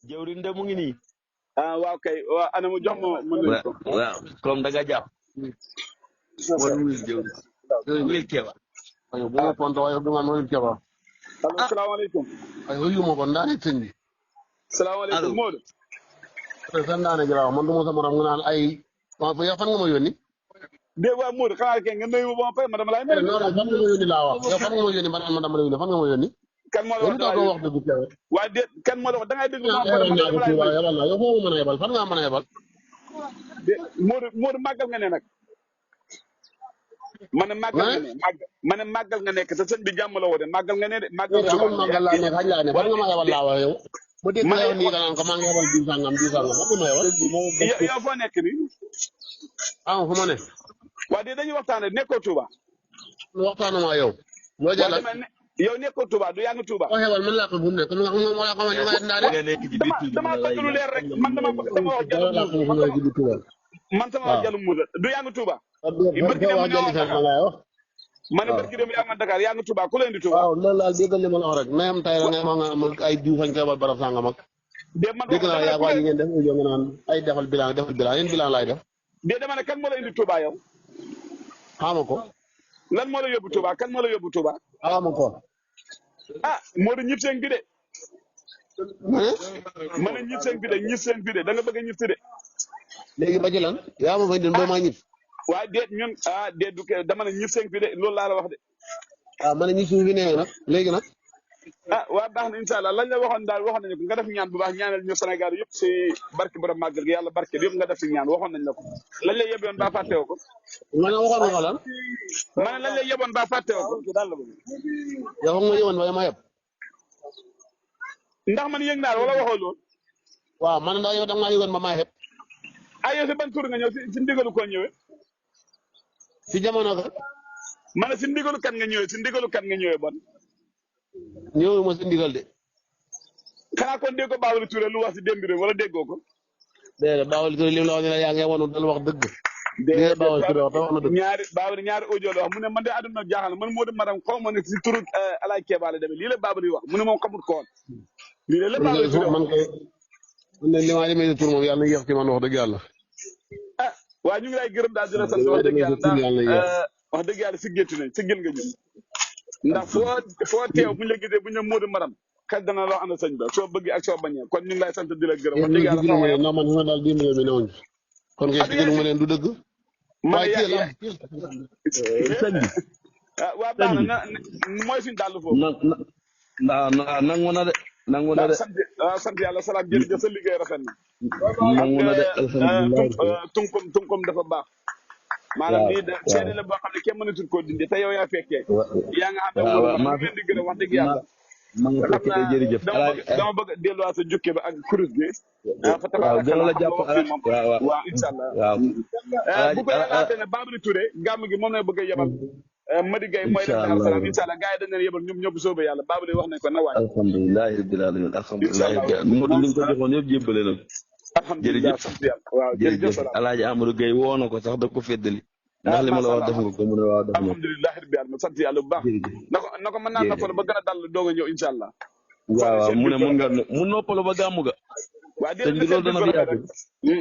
jëwriñ de mu ngi nii. waaw kay waaw ana mu jox ma mu nuyu ko. waaw comme da nga jàpp. wala wuyul jëwriñ. wuyul Keba. ayo bu ma ponto waaye du ma wuyul Keba. allo salaamaaleykum. ay wuyu ma ko ndaane sëñ bi. salaamaaleykum Modou. sa ndaane gi laa man du ma sa morom nga naan ay yow fan nga ma yónni. dégg nga Modou xanaa kay nga nuyu ma ba ma pare ma dama lay nuyu. non fan nga ma yónni laa wax yow fan nga ma yónni ma dama lay yónni fan nga ma yónni. kan moo la wax dama wax dëgg Keba. waaye déet kan moo la wax da ngay déglu ma pare ma dama lay yónni yow foo ma mën a yebal fan nga mën a yebal. Modou màggal nga ne nag. ma ne màggal nga ne ma ne màggal nga nekk te sëñ bi jàmm la woo de màggal nga ne de. màggal nga amul màggal laa nekk xaj laa ne fan nga ma yebal laa wax yow. bu dee ma yow nii nga naan ko maa ngi yebal diw sangam fan nga ma yebal. yow foo nekk nii. fu ma ne. waa de dañuy waxtaanee nekkoo Touba. waxtaanuma yow. loo jëlaat yow nekkoo Touba du yaa ngi Touba. waaw xewal man laa ko gumne comme nga xam nga moo la xamal ni dama bëgg lu leer rek man dama bëgg sama wax jàll man sama wax jàll mu du yaa ngi Touba. ma ne barki dem yaa ngi Dakar yaa ngi Touba ku leen di Touba. waaw loolu daal déggal li ma la wax rek même tey la nga wax nga ay diw fañ koy barab sangam ak. dégg naa yaa waa ji ngeen def audio nga naan ay defal bilan yéen bilan laay def. dama ne kan moo la indi Touba yow. xama ko. lan moo la yóbbu Touba kan moo la yóbbu Touba. xama ko. Modou ñib seen bi de. ma ne ñib seen bi de da nga bëgg a ñib si de. léegi ba ci lan. yaa ma fay den ba maa ñib. waaye déet ñun déet du dama ne ñib seen bi de loolu laa la wax de. ma ne ñib suuf bi nee nag léegi nag. waa baax na incha allah lañ la waxoon daal waxoon nañu ko nga def ñaan bu baax ñaanal ñu Sénégal yëpp si barke borom màggal gi yàlla barke yëpp nga def si ñaan waxoon nañ la ko lañ lay yeboon ba fàtteewoo ko. ma ne waxoon nga lan. ma ne lañ lay yeboon ba fàtteewoo ko. yow foog nga yeboon ba ma yeb. ndax man yëg naa la wala waxoo lool. waaw man ndax yow da nga maa yëgoon ba maa yeb. yow si ban tur nga ñëw si ndigalu koo ñëwee. si jamono ka. ma ne si ndigalu kan nga ñëwee bon. ñëwee ma si ndigal de. xanaa kon dégg ko Baawali Touré lu wax si démb bi wala déggoo ko. déedéet Baawali Touré li mu la wax ne la yaa ngi wanu dal wax dëgg. déedéet Baawali Touré wax na dëgg. ñaari audio la wax mu ne man de àdduna jaaxal man moo di madam xaw ma ne si turu Alaay Keeba la demee lii la Baawali wax mu ne moom xamut ko woon. lii la Baawali Touré wax man li ma demee si tur moom yàlla na yéex ci man wax dëgg yàlla. waaw ñu ngi lay gërëm daal di la sant wax dëgg yàlla wax dëgg yàlla siggéetu nañ siggil nga ñu ndax foo teew bu ñu la gisee bu ñu Modou Maram xel dana loo ànd sëñ ba soo bëggee ak soo bañee kon ñu ngi lay sant di la gërëm wax dëgg yàlla na man ma daal 10 millions bi newoon kon ngay sigil ma leen du dëgg waaye sëñ bi waaw baax na mooy suñu dàll foofu nangu na de nangu na de sant yàlla salaam jërëjëf sa liggéey rafet na nangu na de alhamdulilah tunkom dafa baax maanaam lii de seede la boo xam ne kenn mënatul koo dindi te yow yaa fekkee yaa nga xam ne maa ngi leen di gërëm wax dëgg yàlla xam naa jërëjëf dama bëgg a delluwaat sa jukke ba ak kurus bi fa waaw gën la jàpp waaw incha allah bu ko yàllaatee ne Baabali Touré gàmm gi moom la bëgg a yebal Madi Gaye mooy def Daaru Salaam incha allah gars yi dañ leen yebal ñoom ñëpp soobee yàlla Baabali wax nañ ko na waay alhamdulilahi rabbil alamin alhamdulilahi Modou li nga ko joxoon yëpp jébbale na alhamdulilah sant yàlla waaw jërëjëf Alaaji Amadou Gueye woo na ko sax da ko feddali ndax li ma la wax def nga ko mu ne waaw def na alhamdulilah rabbil alamin sant yàlla bu baax na ko mën naa noppalu ba gën a dal doog a ñëw incha allah waaw mu ne mu noppalu ba gàmmu ga waaw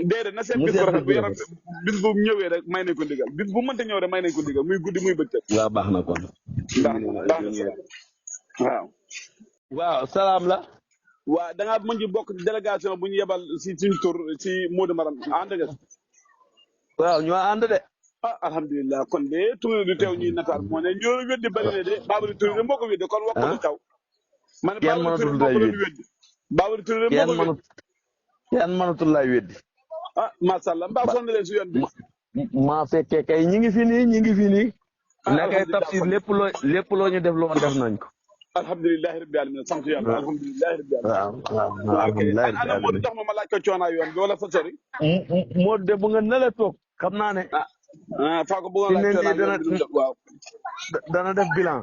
déedéet na seen bis bu rafet bu yaram bis bu ñëwee rek may nañ ko ndigal bis bu mënta ñëw rek may nañ ko ndigal muy guddi muy bëccëg waaw baax na kon waaw salaam la waaw da ngaa mën ci bokk délégation bu ñu yebal si suñu tur si Modou Maram ànd nga waaw ñoo ànd de alhamdulilah kon de Touré du teew ñuy nataal moo ne ñoo weddi bëri na de Baabali Touré de moo ko weddi kon wax ko lu taw man Baabali Touré moo ko doon weddi Baabali Touré de moo ko weddi kenn mënatul lay weddi macha allah mbaa sonn leen si yoon bi maa fekkee kay ñi ngi fi nii nakay tafsir lépp loo ñu def loo def nañ ko alhamdulilah rabbil alamin sant yàlla alhamdulilah rabbil alamin waaw alhamdulilah rabbil alamin Modou tax ma laaj ko coonaa yoon bi wala fa sori Modou de bu nga nala toog xam naa ne faa ko bëggoon laaj coonaa yoon bi waaw dana def bilan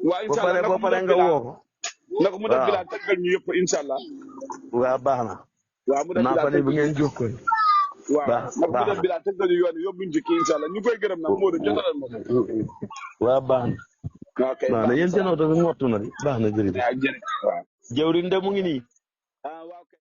waaw incha allah boo paree nga woo ko na ko mu def bilan tëggal ñu yëpp incha allah waaw baax na waaw mu def naa fa ne bu ngeen jox ko waaw nag mu def bilan tëggal ñu yoon yóbbuñ ci kii incha allah ñu koy gërëm nag Modou jotalal ma ko waaw baax na ok baax na yéen seen oto bi ngottu na di baax na jërëjëf waaw jëwriñ de mu ngi nii waaw